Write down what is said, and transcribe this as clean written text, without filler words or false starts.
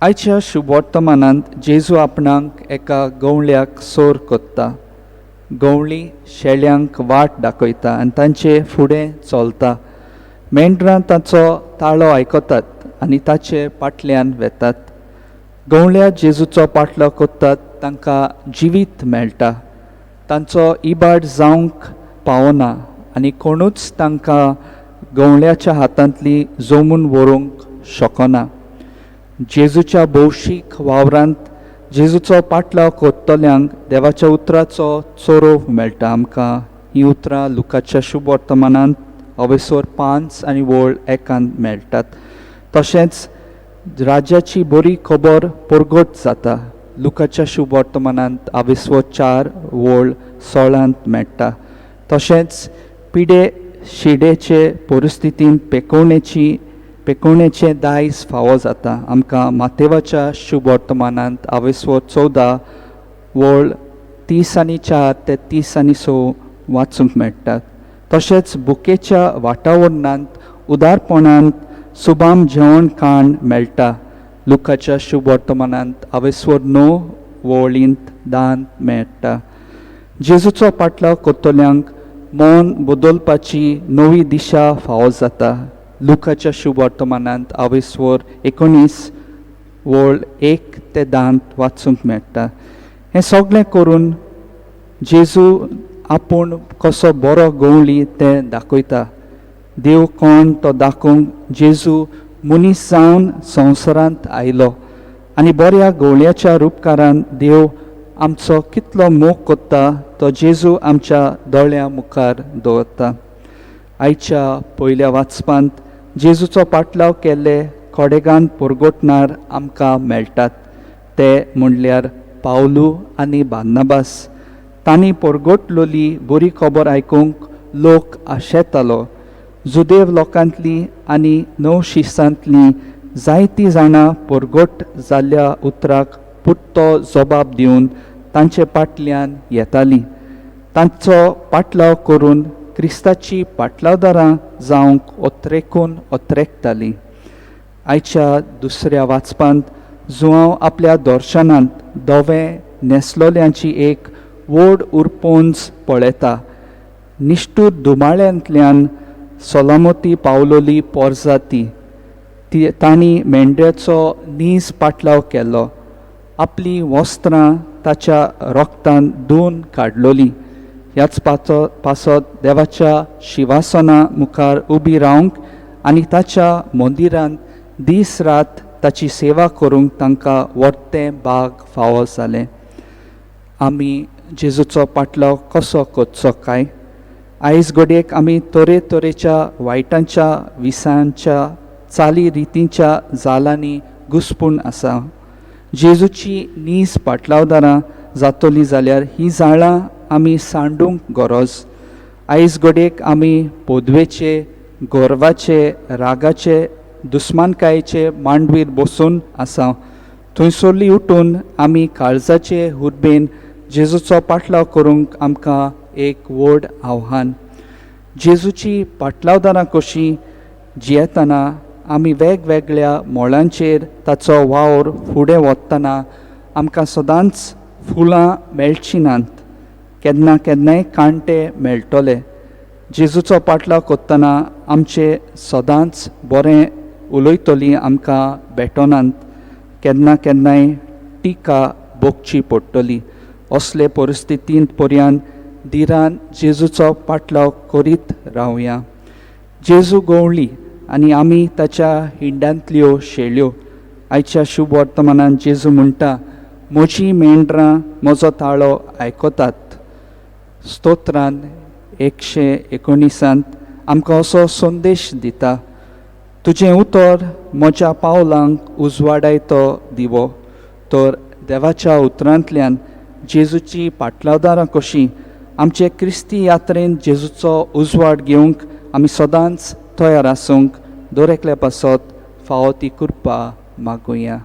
आयच्या शुभवर्तमानांत जेजू आपणाक एका गवळ्याक सोर कोत्ता. गवळी शेळ्यांक वाट दाखयता आनी तांचे फुडें चलता. मेंढरां ताचो ताळो आयकतात आनी ताचे फाटल्यान वेतात. गवळ्या जेजूचो पाटलो कोत्तात तांकां जिवीत मेळटा. तांचो इबाड जावंक पावना आनी कोणूच तांकां गवळ्याच्या हातांतली जमून व्हरूंक शकना. जेजूच्या भौशीक वावरांत जेजूचो पाटलाव कोत्तल्यांक देवाच्या उतराचो चोरोव मेळटा. आमकां हीं उतरां लुकाच्या शुभ वर्तमानांत अवेसोर 5 आनी वळ 1 मेळटात. तशेंच राज्याची बरी खबर परगट जाता. लुकाच्या शुभ वर्तमानांत अवेसोर 4 वळ 16 मेळटा. तशेंच पिडे शिडेचे परिस्थितींत पेकोवणेचें दायज फावो जाता. आमकां मातेवाच्या शुभ वर्तमानांत अवेसोर 14 वळ 30 आनी 4 ते 30 आनी 6 वाचूंक मेळटात. तशेंच बुकेच्या वातावरणांत उदारपणांत सुबाम जेवण खाण मेळटा. लुकाच्या शुभ वर्तमानांत अवेसोर 9 वळींत दान मेळटा. जेजूचो पाटलाव कोत्तल्यांक मन बदलपाची नवी दिशा फावो जाता. लुकाच्या शुभ वर्तमानांत अवेसोर 19 वळ 1 ते 10 वाचूंक मेळटा. हें सगळें करून जेजू आपूण कसो बरो गवळी तें दाखयता. देव कोण तो दाखोवंक जेजू मनीस जावन संवसारांत आयलो आनी बऱ्या गवळ्याच्या रुपकारान देव आमचो कितलो मोग कोत्ता तो जेजू आमच्या दोळ्यां मुखार दवरता. आयच्या पयल्या वाचपांत जेजूचो पाटलाव केल्ले कोडेगान परगटणार आमकां मेळटात. ते म्हणल्यार पावलू आनी बार्नाबास. तांणी परगटलोली बरी खबर आयकूंक लोक आशेतालो. जुदेव लोकांतली आनी नवशिसांतली जायतीं जाणां परगट जाल्ल्या उतराक पुरतो जबाब दिवन तांचे फाटल्यान येतालीं. तांचो पाटलाव करून क्रिस्ताची पाटलावदारां जावंक ओत्रेकून ओत्रेकतालीं. आयच्या दुसऱ्या वाचपांत जुआंव आपल्या दर्शनांत धवें न्हेसलोल्यांची एक व्हड उरपोंज पळयता. निश्ठूर दुमाळ्यांतल्यान सोलामती पावलोली पोरजाती ती तांणी मेंढ्याचो नीज पाटलाव केलो. आपलीं वस्त्रां ताच्या रोगतान धुवन काडलोलीं. ह्याच पासत देवाच्या शिवासना मुखार उबी रावंक आनी ताच्या मंदिरांत दीस रात ताची सेवा करूंक तांकां वर्तें भाग फावो जालें. आमी जेजूचो पाटलाव कसो करचो काय? आयज घडयेक आमी तरेतरेच्या वायटांच्या विसांच्या चाली रितींच्या जालांनी घुसपून आसा. जेजूची नीज पाटलावदारां जातली जाल्यार हीं जाळां आमी सांडूंक गरज. आयज घडयेक आमी पदवेचे, गर्वाचे, रागाचे, दुस्मानकायेचे मांडवीर बसून आसा. थंयसरली उठून आमी काळजाचे हुर्बेन जेजूचो पाटलाव करूंक आमकां एक व्हड आव्हान. जेजूची पाटलावदारां कशीं जियेतना आमी वेगवेगळ्या मळांचेर ताचो वावर फुडें वतना आमकां सदांच फुलां मेळचीं नात, केन्ना केन्नाय कांटे मेळटले. जेजूचो पाटलाव करतना आमचे सदांच बरें उलयतलीं आमकां भेटनात, केन्ना केन्नाय टिका भोगची पडटली. असले परिस्थितींत पर्यान धिरान जेजूचो पाटलाव करीत रावया. जेजू गवळी आनी आमी ताच्या हिंडांतल्यो शेळ्यो. आयच्या शुभ वर्तमानान जेजू म्हणटा, म्हजी मेंढरां म्हजो ताळो आयकतात. स्तोत्रान 119 आमकां असो संदेश दिता, तुजें उतर म्हज्या पावलांक उजवाडायतो दिवो. तर देवाच्या उतरांतल्यान जेजूची पाटलावदारां कशीं आमचे क्रिस्ती यात्रेन जेजूचो उजवाड घेवंक आमी सदांच तयार आसूंक दर एकल्या पासत फावो ती कृपा मागुया.